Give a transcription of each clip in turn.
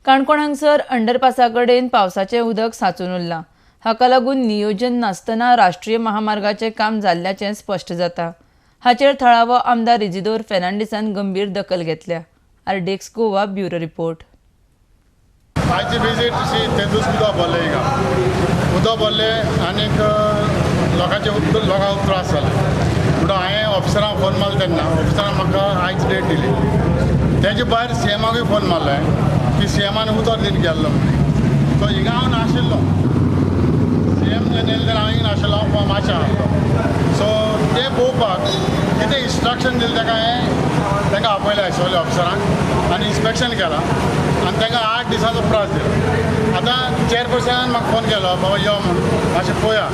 काणकोण हांगसर अंडरपासा कडेन पावसाचें उदक सांचून उरलां. हाका लागून नियोजन नासतना राष्ट्रीय महामार्गाचें काम जाल्ल्याचें स्पश्ट जाता. हाचेर थळावो आमदार इजिदोर फेर्नांडीसान गंभीर दखल घेतल्या. RDX Goa bureau report. आयची विजीट अशी तेदूस उदक भरलें, हिंगा उदक भरलें आनीक लोकांचे लोकांक त्रास जाले. म्हणटो हांवें ऑफिसरांक फोन मारलो तेन्ना ऑफिसरान म्हाका आयज डेट दिली. तेजे भायर सी एमाकूय फोन मारलो हांवें की सी एमान उतर दिवन गेल्लो म्हणून. सो हिंगा हांव नाशिल्लो, सी एम जेन्ना येयलो तेन्ना हांव हिंगा नाशिल्लो, हांव माशा आसलो. सो ते पळोवपाक कितें इन्स्ट्रक्शन दिलें ताका हांवें तांकां आपयलें सगल्या ऑफिसरांक आनी इन्स्पेक्शन केलां आनी तांकां 8 दिसांचो प्रास दिलो. आतां चेअरपर्सनान म्हाका फोन केलो, बाबा यो म्हूण मातशें पळोवया.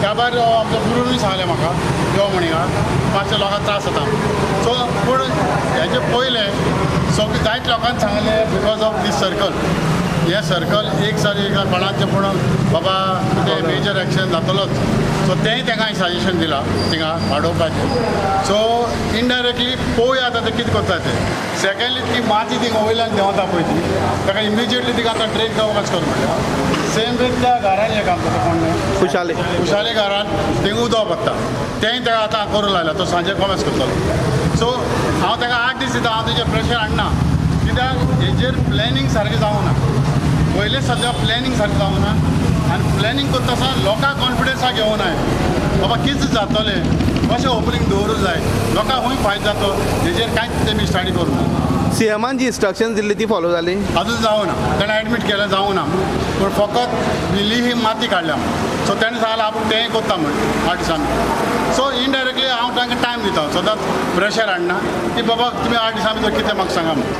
त्या भायर आमचो गुरूनूय सांगलें म्हाका यो म्हूण, हिंगा मातशें लोकांक त्रास जाता. सो पूण हेजे पयलें सगळें जायते लोकांक सांगलें because of these circle, हें सर्कल एक सार एक कोणाचें पूण बाबा कितें मेजर एक्शन जातलोच. सो तेंय तांकां हांवें सजेशन दिलां थिंगा वाडोवपाचें. सो इनडायरेक्टली पळोवया आतां ते कितें करता तें. सेकंडली ती माती थिंगा वयल्यान देंवता पळय ती, ताका इमिजिएटली तिका आतां ड्रेन जावपाक कर म्हणल्यार सेम वे त्या घरान एक आमचो तो कोण खुशाली खुशाली घरान थिंगा उदक पडटा, तेंय ताका आतां करूंक लायला, तो सांजे कॉमेस करतलो. सो हांव ताका 8 दीस दिता, हांव तेजेर प्रेशर हाडना कित्याक हेजेर प्लॅनिंग सारकें जावंक ना. पयलें सद्या प्लॅनिंग सारकें जावंक ना आनी प्लॅनिंग करता आसतना लोकांक कॉन्फिडन्साक घेवना बाबा कितें जातलें, कशें ओपनिंग दवरूंक जाय, लोकांक खंय फायदो जातो हेजेर कांयच तेमी स्टडी करूंक ना. सी एमान जी इन्स्ट्रक्शन दिल्ली ती फॉलो जाली? अजून जावं ना, ताणें एडमीट केलें जावं ना, पूण फकत इल्ली ही माती काडल्या. सो ताणें सांगलें आपूण तेंय करता म्हण 8 दिसांनी. सो इनडायरेक्टली हांव तांकां टायम दिता, सदांच प्रेशर हाडना की बाबा तुमी 8 दिसां भितर कितें म्हाका सांगा म्हण.